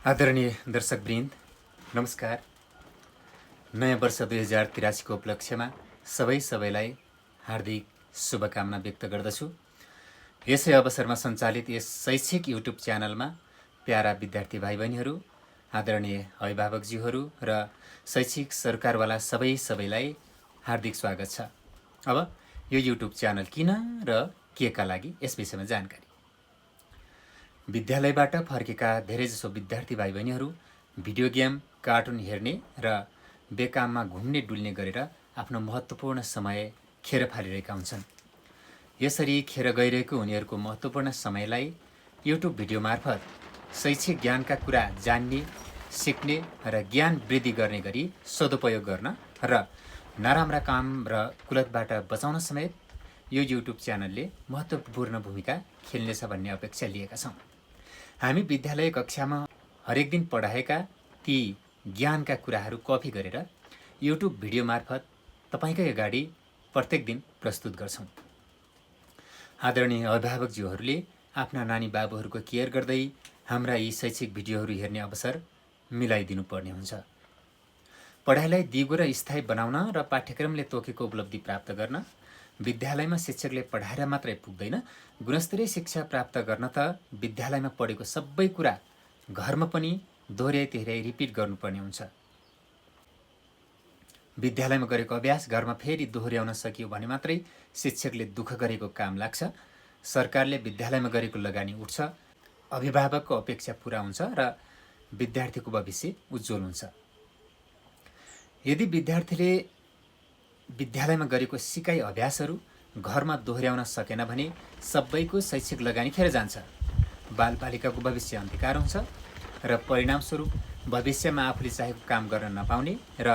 आदरणीय दर्शकवृन्द, नमस्कार। नयाँ वर्ष 2083 को उपलक्ष्यमा सबैलाई हार्दिक शुभकामना व्यक्त गर्दछु। यसै अवसरमा सञ्चालित यस शैक्षिक युट्युब च्यानलमा प्यारा विद्यार्थी भाइ बहिनीहरू, आदरणीय अभिभावकज्यूहरू र शैक्षिक सरकारवाला सबैलाई हार्दिक स्वागत छ। अब यो युट्युब च्यानल किन र केका लागि यस विषयमा जानकारी। विद्यालयबाट फर्केका धेरैजसो विद्यार्थी भाइ बहिनीहरू भिडियो गेम, कार्टुन हेर्ने र बेकाममा घुम्ने डुल्ने गरेर आफ्नो महत्त्वपूर्ण समय खेर फालिरहेका हुन्छन्। यसरी खेर गइरहेको उनीहरूको महत्त्वपूर्ण समयलाई युट्युब भिडियो मार्फत शैक्षिक ज्ञानका कुरा जान्ने, सिक्ने र ज्ञान वृद्धि गर्ने गरी सदुपयोग गर्न र नराम्रा काम र कुलतबाट बचाउन समेत यो युट्युब च्यानलले महत्त्वपूर्ण भूमिका खेल्नेछ भन्ने अपेक्षा लिएका छौँ। हामी विद्यालय कक्षामा हरेक दिन पढाएका ती ज्ञानका कुराहरू कपी गरेर युट्युब भिडियो मार्फत तपाईकै अगाडि प्रत्येक दिन प्रस्तुत गर्छौँ। आदरणीय अभिभावकज्यूहरूले आफ्ना नानी बाबुहरूको केयर गर्दै हाम्रा यी शैक्षिक भिडियोहरू हेर्ने अवसर मिलाइदिनु पर्ने हुन्छ। पढाइलाई दिगो र स्थायी बनाउन र पाठ्यक्रमले तोकेको उपलब्धि प्राप्त गर्न विद्यालयमा शिक्षकले पढाएर मात्रै पुग्दैन। गुणस्तरीय शिक्षा प्राप्त गर्न त विद्यालयमा पढेको सबै कुरा घरमा पनि दोहोर्याइ तेह्र्याइ रिपिट गर्नुपर्ने हुन्छ। विद्यालयमा गरेको अभ्यास घरमा फेरि दोहोर्याउन सकियो भने मात्रै शिक्षकले दुःख गरेको काम लाग्छ, सरकारले विद्यालयमा गरेको लगानी उठ्छ, अभिभावकको अपेक्षा पुरा हुन्छ र विद्यार्थीको भविष्य उज्जवल हुन्छ। यदि विद्यार्थीले विद्यालयमा गरेको सिकाइ अभ्यासहरू घरमा दोहोर्याउन सकेन भने सबैको शैक्षिक लगानी खेर जान्छ। बालबालिकाको भविष्य अन्धकार हुन्छ र परिणामस्वरूप भविष्यमा आफूले चाहेको काम गर्न नपाउने र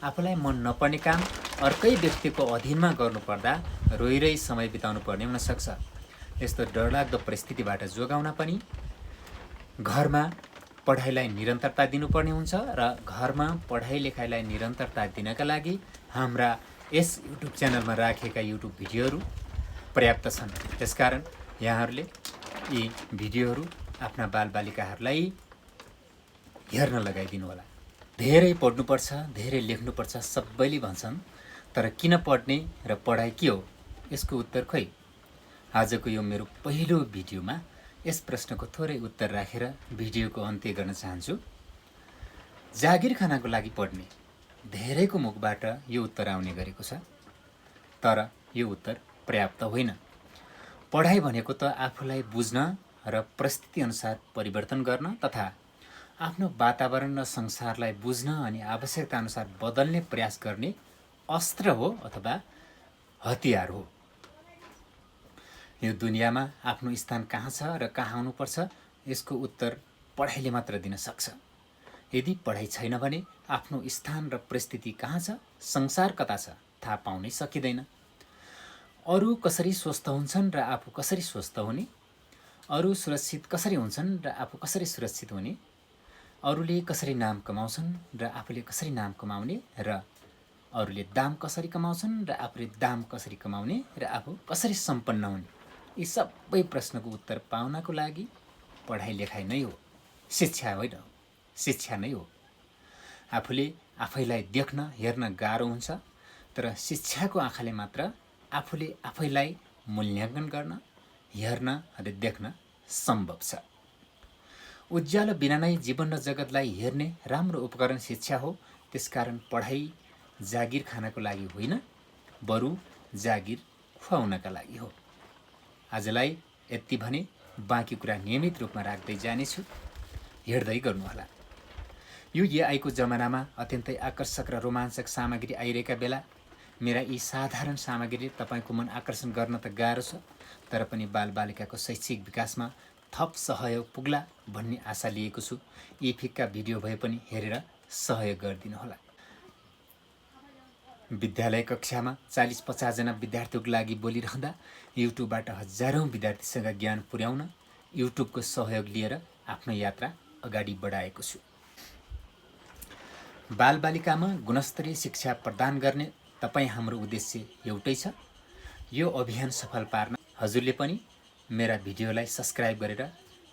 आफूलाई मन नपर्ने काम अर्कै व्यक्तिको अधीनमा गर्नुपर्दा रोइरही समय बिताउनु पर्ने हुन सक्छ। यस्तो डरलाग्दो परिस्थितिबाट जोगाउन पनि घरमा पढाइलाई निरन्तरता दिनुपर्ने हुन्छ र घरमा पढाइ लेखाइलाई निरन्तरता दिनका लागि हाम्रा यस युट्युब च्यानलमा राखेका युट्युब भिडियोहरू पर्याप्त छन्। त्यसकारण यहाँहरूले यी भिडियोहरू आफ्ना बालबालिकाहरूलाई हेर्न लगाइदिनु होला। धेरै पढ्नुपर्छ, धेरै लेख्नुपर्छ सबैले भन्छन्, तर किन पढ्ने र पढाइ के हो? यसको उत्तर खोइ। आजको यो मेरो पहिलो भिडियोमा यस प्रश्नको थोरै उत्तर राखेर भिडियोको अन्त्य गर्न चाहन्छु। जागिर खानको लागि पढ्ने धेरैको मुखबाट यो उत्तर आउने गरेको छ, तर यो उत्तर पर्याप्त होइन। पढाइ भनेको त आफूलाई बुझ्न र परिस्थिति अनुसार परिवर्तन गर्न तथा आफ्नो वातावरण र संसारलाई बुझ्न अनि आवश्यकता अनुसार बदल्ने प्रयास गर्ने अस्त्र हो अथवा हतियार हो। यो दुनियाँमा आफ्नो स्थान कहाँ छ र कहाँ आउनुपर्छ यसको उत्तर पढाइले मात्र दिन सक्छ। यदि पढाइ छैन भने आफ्नो स्थान र परिस्थिति कहाँ छ, संसार कता छ थाहा पाउनै सकिँदैन। अरू कसरी स्वस्थ हुन्छन् र आफू कसरी स्वस्थ हुने, अरू सुरक्षित कसरी हुन्छन् र आफू कसरी सुरक्षित हुने, अरूले कसरी नाम कमाउँछन् र आफूले कसरी नाम कमाउने, र अरूले दाम कसरी कमाउँछन् र आफूले दाम कसरी कमाउने, र आफू कसरी सम्पन्न हुने, यी सबै प्रश्नको उत्तर पाउनको लागि पढाइ लेखाइ नै हो, शिक्षा होइन, शिक्षा नै हो। आफूले आफैलाई देख्न हेर्न गाह्रो हुन्छ, तर शिक्षाको आँखाले मात्र आफूले आफैलाई मूल्याङ्कन गर्न, हेर्न र देख्न सम्भव छ। उज्यालो बिना नै जीवन र जगतलाई हेर्ने राम्रो उपकरण शिक्षा हो। त्यसकारण पढाइ जागिर खानको लागि होइन, बरु जागिर खुवाउनका लागि हो। आजलाई यति भने, बाँकी कुरा नियमित रूपमा राख्दै जानेछु, हेर्दै गर्नुहोला। यो एआईको जमानामा अत्यन्तै आकर्षक र रोमाञ्चक सामग्री आइरहेका बेला मेरा यी साधारण सामग्रीले तपाईँको मन आकर्षण गर्न त गाह्रो छ, तर पनि बालबालिकाको शैक्षिक विकासमा थप सहयोग पुग्ला भन्ने आशा लिएको छु। यी फिक्का भिडियो भए पनि हेरेर सहयोग गरिदिनुहोला। विद्यालय कक्षामा 40-50 जना विद्यार्थीको लागि बोलिरहँदा युट्युबबाट हजारौं विद्यार्थीसँग ज्ञान पुर्याउन युट्युबको सहयोग लिएर आफ्नो यात्रा अगाडि बढाएको छु। बालबालिकामा गुणस्तरीय शिक्षा प्रदान गर्ने तपाईँ हाम्रो उद्देश्य एउटै छ। यो अभियान सफल पार्न हजुरले पनि मेरा भिडियोलाई सब्स्क्राइब गरेर,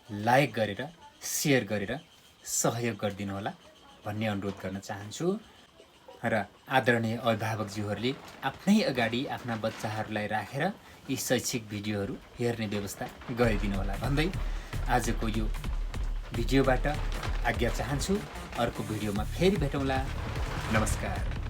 लाइक गरेर, शेयर गरेर सहयोग गरिदिनु होला भन्ने अनुरोध गर्न चाहन्छु। र आदरणीय अभिभावकज्यूहरूले आफ्नै अगाडि आफ्ना बच्चाहरूलाई राखेर यी शैक्षिक भिडियोहरू हेर्ने व्यवस्था गरिदिनु होला भन्दै आजको यो भिडियोबाट आज्ञा चाहन्छु। अर्को भिडियोमा फेरि भेटौँला। नमस्कार।